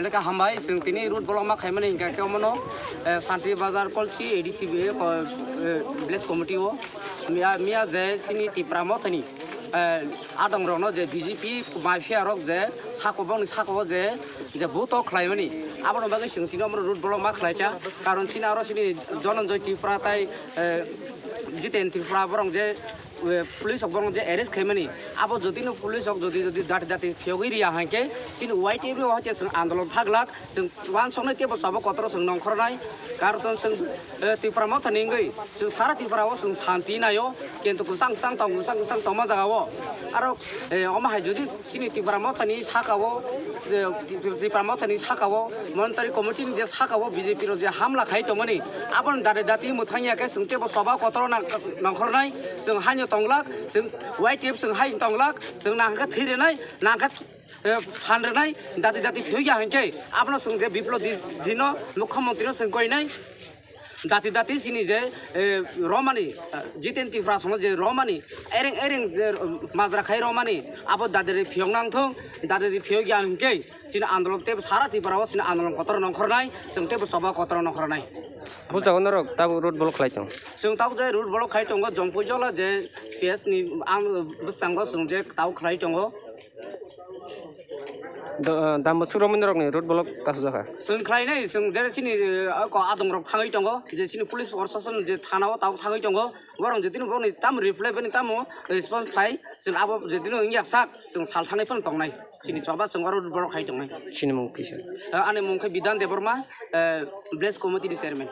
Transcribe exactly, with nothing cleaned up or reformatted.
Lekha hambai, chwng tini road block ma khaimani hingkha khe omono, eh, Santi Bazar Kolchi A D C B, eh, ko-, eh, village committee o miya, miya je chini Tipra Mothani, eh, adong rokno je B J P mafia rok je sako bongni sako o je, je buto khlaimani, aboni bagwi chwng tini omono road block ma khlaikha, karon chini aro chini Dhananjay Tripura tai, eh, Jiten Tripura borok je eh, police rok bono je arrest khaimani, abo jodi no police rok jodi jodi dati dati phiyogwi riya hwnkhe chini Y T F o hwnkhe chwng andolon thaglak, chwng uansuknai teibo choba kotor chwng nongkhornai, karon chwng, eh, Tipra Mothani wngwi chwng sara Tripura o chwng santi naio, kintu kwchang kwchang tong kwchang kwchang tongma jaga o aro, eh, omo hai jodi chini Tipra Mothani saka o, eh, Tipra Mothani saka o monitari committee ni je saka o B J P rok je hamla khai tongmani, aboni dati dati mwthangya khe chwng teibo choba kotor nang-, nongkhornai. Chwng haino tonglak, chwng Y T F chwng hai tonglak, chwng nangkhe thwi rwnai, nangkhe, eh, phan rwnai, dati dati thwikya hinkhe abono chwng je Biplop Deb jino mukhyamantri no chwng koinai, dati dati chini je, eh, romani, eh, Jiten Tripura sono je romani, ereng ereng je, um, majra khai romani, abo dati dati phiyok nangthung, dati dati phiyokya hinkhe chini andolon teibo sara Tripura o chini andolon kotor nongkhornai, chwng teibo choba kotor nongkhornai. Bujago norok tabuk road block khlai tong. Chwng tabuk je road block khai tongo, Jompuijola je P S ni ang bwskango chwng je tabuk khlai tongo. Do-, ah, Dambusuk romwi norokni road block kasujak kha. Chwng khlainai, chwng je chini, eh, ko adongrok thangwi tongo, je chini police proshashan je thana o tabuk thangwi tongo, borok je tini borokni tamo reply bini tamo response phai, chwng abo je tini wngya sak, chwng sal thangwi phano tongnai. Chini choba chwng oro borok khai tongnai. Chini mung kisa. Eh, ani mung khe Bidhan Debbarma, eh, village committee ni chairman.